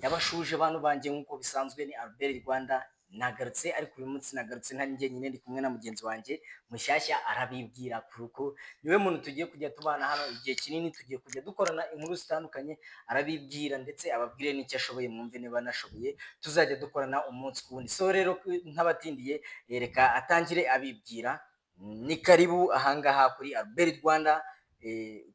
Ndabashuje bantu banjye, nk'uko bisanzwe ni Albert Rwanda nagarutse, ariko uyu munsi nagarutse ntari njyenyine, ndi kumwe na mugenzi wanjye mushyashya, arabibwira kuko niwe muntu tugiye kujya tubana hano igihe kinini, tugiye kujya dukorana inkuru zitandukanye. Arabibwira ndetse ababwire n'icyo ashoboye, mwumve niba anashoboye tuzajya dukorana umunsi ku wundi. So rero ntabatindiye, reka atangire abibwira. Ni karibu ahangaha kuri Albert Rwanda.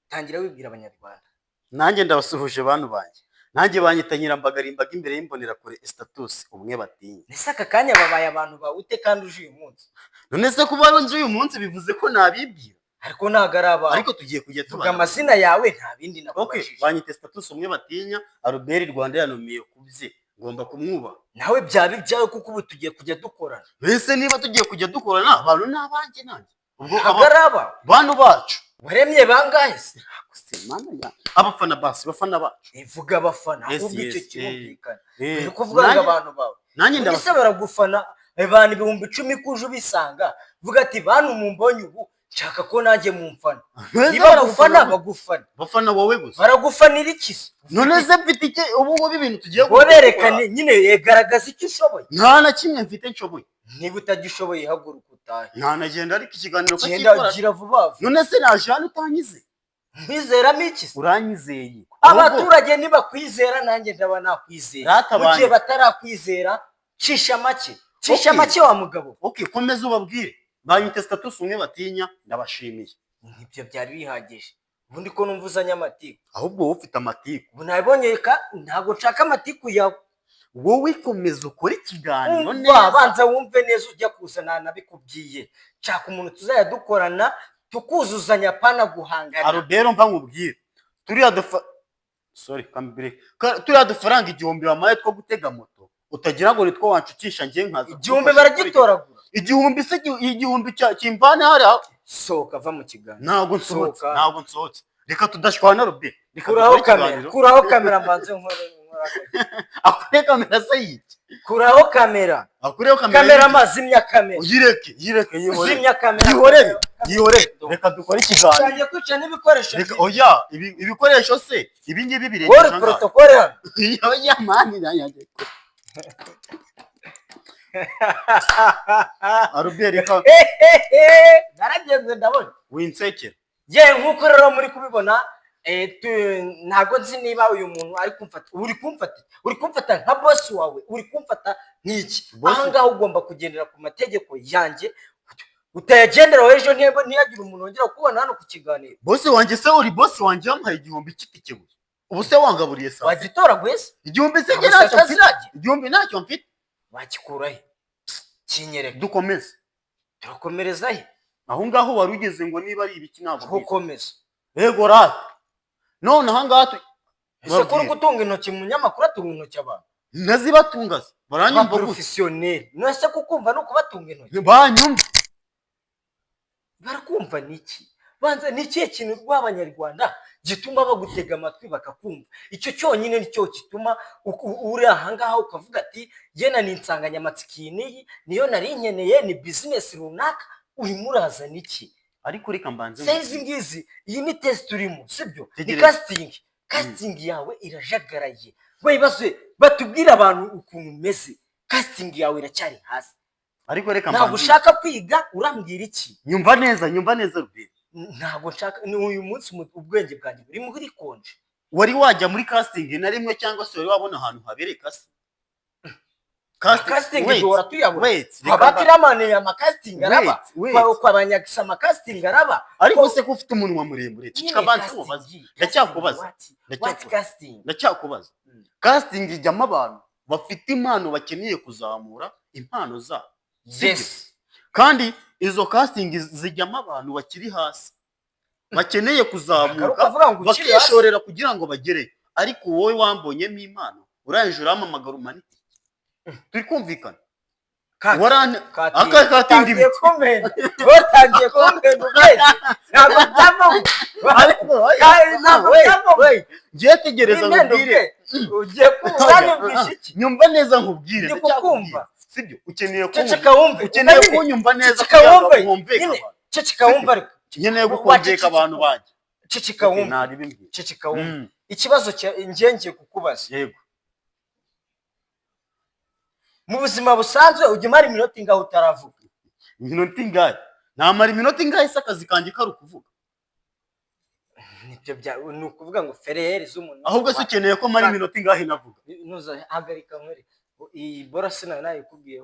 Tangira wibwira Abanyarwanda. Nanjye ndabasuhuje bantu banjye, nanjye banyita Nyirambaga imbere y'imbonerakure, Status umwe batinya. Ese aka kanya babaye abantu bawe ute kandi uje uyu munsi? None se kuba nje uyu munsi bivuze ko nabibwira? Ariko ntabwo ari abawe. Ariko tugiye kujya Vuga tubana. amazina yawe, nta bindi Okay. nakubajije. Banyita Status umwe batinya. Albert Rwanda yanumiye ku bye, ngomba kumwubaha. Nawe byaba ibyawe kuko ubu tugiye kujya dukorana. Mbese niba tugiye kujya dukorana, abantu ni abanjye nanjye ubwo Ntabwo aba ari abawe. Bantu bacu. Waremye bangahe se? Se, mana ya abafana, basi bafana bacu. Ivuga abafana. Yes, Ahubwo icyo yes, kirumvikana. Uri kuvuga ngo abantu bawe. Nanjye Ubundi se ndabafana. baragufana abantu 10,000 ko uje ubisanga? Vuga ati: "Bantu mumbonye ubu, nshaka ko nanjye mumfana." Mbese Niba bagufana, baragufana? Bagufana. Bafana wowe gusa. Baragufanira iki se? None se mfite iki ubu ngubu, ibintu tugiye Ngo berekane nyine, garagaza icyo ushoboye. Nta na kimwe mfite nshoboye. Niba utagishoboye, haguruka utahe. Ntanagenda, ariko ikiganiro ko Genda. cyikora. Gira vuba vuba. None se naje hano utanyize? Nkwizeramo iki se? Uranyizeye. Abaturage nibakwizera, nanjye ndaba nakwizera. Rata Mu gihe banjye. batarakwizera, cisha make, cisha make wa mugabo. Okay, komeza ubabwire. Banyita Status umwe batinya, ndabashimiye. Ibyo byari bihagije? Ubundi ko numva uzanye amatiku. Ahubwo wowe ufite amatiku. Ubu nabibonye ka ntabwo nshaka amatiku yawe. Wowe komeza ukore ikiganiro Umva, neza. banza wumve neza, ujya kuza nabikubwiye. Nshaka umuntu tuzajya dukorana tukuzuzanya, pana guhangana. Albert, mva nkubwire, turiya dufa, sorry kambire, turiya dufaranga 1000 wampaye two gutega moto, utagira ngo nitwo wanshukisha njye nkaza 1000 kugufasha. Baragitoragura. 1000 se, 1000 kimvane hariya? Sohoka, va mu kiganiro. Ntabwo nsohotse. Sohoka. Ntabwo nsohotse, reka tudashwana. Robert, reka Kuraho dukore kamera. ikiganiro. Kuraho kamera, mbanze nkore Akure kamera se yiki? Kuraho kamera. Akureho kamera? Kamera Yiki? amazimya kamera. Uyireke, yireke, yihorere. Zimya kamera. Yihorere, yihorere, reka dukore ikiganiro. Utangiye kwica n'ibikoresho. Reka, oya, ibikoresho se ibi ngibi birengeje Wowe angahe? protocole hano. Oya man, yanjye. Albert, reka. Naragenze ndabona. Winsekera. Ye, nk'uko rero muri kubibona, ntabwo nzi niba uyu muntu ari kumfata. Uri kumfata nka boss wawe, uri kumfata nk'iki? Boss? Aha ngaha ugomba kugendera ku mategeko yanjye, utayagenderaho ejo ntiyagire umuntu wongera kukubona hano ku kiganiro. Boss wanjye se? Uri boss wanjye wamuhaye 1000 cy'itike gusa? Ubu se wangaburiye saa sita? Wagitoraguye se? 1000 se njye Ntabwo ntacyo saa mfite. ziragira. 1000 ntacyo mfite. Wakikura he? Kinyereka. Dukomeze. Turakomereza he? Aho ngaho wari ugeze ngo niba ari ibiki, ntabwo Aho mbizi. ukomeza. Yego rata, none aha ngaha Ese ko uri gutunga intoki? Umunyamakuru atunga intoki abantu? Ntazibatunga se? Baranyumva gute? Professionnel, none kukumva ni ukubatunga intoki? Banyumva. Barakumva niki? Banza ni ikihe kintu rw'Abanyarwanda gituma bagutega amatwi bakakumva? Icyo cyonyine nicyo gituma uri ahangaha ukavuga ati: "Yena ni insanganyamatsiko iyi n'iyi niyo nari nkeneye, ni business runaka." Urimo urazana iki? Ariko reka mbanze Se izi ngizi, iyi ni test turimo, sibyo? Ni Tegereza. casting. Casting yawe irajagaraye. Wibaze batubwire abantu ukuntu umeze, casting yawe iracyari hasi. Ariko reka Ntabwo mbanze. ushaka kwiga, urambwira iki? Nyumva neza, nyumva neza, Ruberi. Ntabwo nshaka, ni uyu munsi ubwenge bwanjye buri muri congé. Wari wajya muri casting na rimwe, cyangwa se wari wabona ahantu habereye casting? Casting Wait, duhora tuyabona. wait, reka Abakiramani amacasting araba. Wait, wait. Kwa banyagisa amacasting araba. Ariko se ko ufite umunwa muremure, ceceka Nyine banze casting, nkubaze. casting, Ndacyakubaza. what casting? Ndacyakubaza. Casting ijyamo abantu bafite impano, bakeneye kuzamura impano zabo. Sibyo? Yes. Kandi izo casting zijyamo abantu bakiri hasi, bakeneye kuzamuka, Ukavuga ngo ukiri hasi. bakishorera kugira ngo bagereyo. Ariko wowe wambonyemo impano, urangije urampamagara umanite. Turi kumvikana? Aka katinga. Utangiye Ibiki? kumena, watangiye kumena ubwenge, ntabwo byavamo. Ariko Ntabwo wait, byavamo. wait. Ngiye, tegereza Wimena nkubwire. ubwenge. Ugiye uranyumvisha iki? Nyumva neza nkubwire. Ndi Ndacyakubwira. kukumva. Sibyo? Ukeneye kumva, Ceceka wumve. ukeneye Nyine, kunyumva neza ceceka kugira ngo wumve. mwumveke Nyine, abantu. ceceka wumve ariko. Nkeneye gukumveka abantu banjye. Ceceka wumve. Nari bimbwiye. Ceceka wumve. Ikibazo cya ngiye kukubaza. Yego. Mu buzima busanzwe ujya umara iminota ingahe utaravuga? Iminota ingahe? Namara iminota ingahe se akazi kanjye kari ukuvuga? Nibyo bya, ni ukuvuga ngo fereyeri z'umuntu. Ahubwo se ukeneye ko mara iminota ingahe navuga? Nuza hagarika nkwereke iyi borasi nayo nayikubwiye.